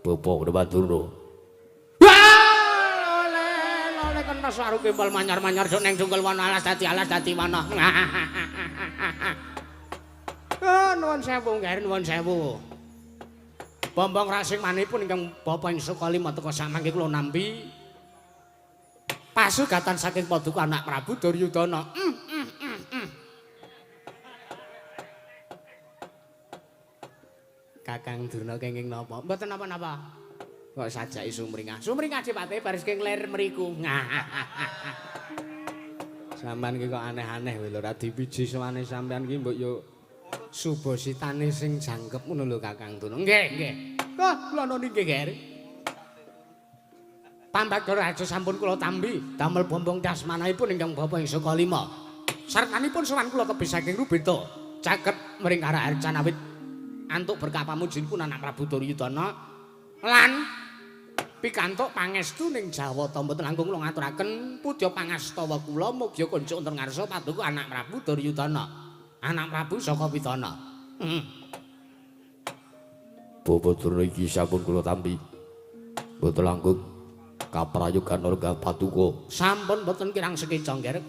Bapak Durna. Wah, lole, lole kena saru kembal manyar-manyar sok neng jungkel wana alas dadi wana. Ah, nuwun sewu, nggih, nuwun sewu. Bombong rasing manipun ingkang bapa ing Sukalima teka samangke kula nampi pasugatan saking paduka anak Prabu Duryudana. Kakang Durna kenging napa? Mboten napa-napa. Kok sajake sumringah. Sumringah Dipate baris keng ler mriku. Sampeyan ki kok aneh-aneh lho, ora dipiji sowane sampeyan ki mbok yo subositane sing jangkep ngono lho Kakang Durna. Nggih, nggih. Kah kula nuni nggih, Ger. Pambagda Raja sampun kula tampi damel bombong dasmanahipun ingkang bapa ing Sukalima. Sartanipun sowan kula tebih saking Rubeda caket mring Karaharjan awit antuk berkah pamujinipun anak Prabu Duryudana lan pikantuk pangestu ning Jawata. Mboten langkung kula ngaturaken pudya pangastawa kula mugia kunjuk wonten ngarsa paduka anak Prabu Duryudana. Anak Prabu saka Widana. Bapak Durna iki sampun kula tampi. Mboten langkung kaprayogan warga paduka. Sampun mboten kirang sekeca, Nger.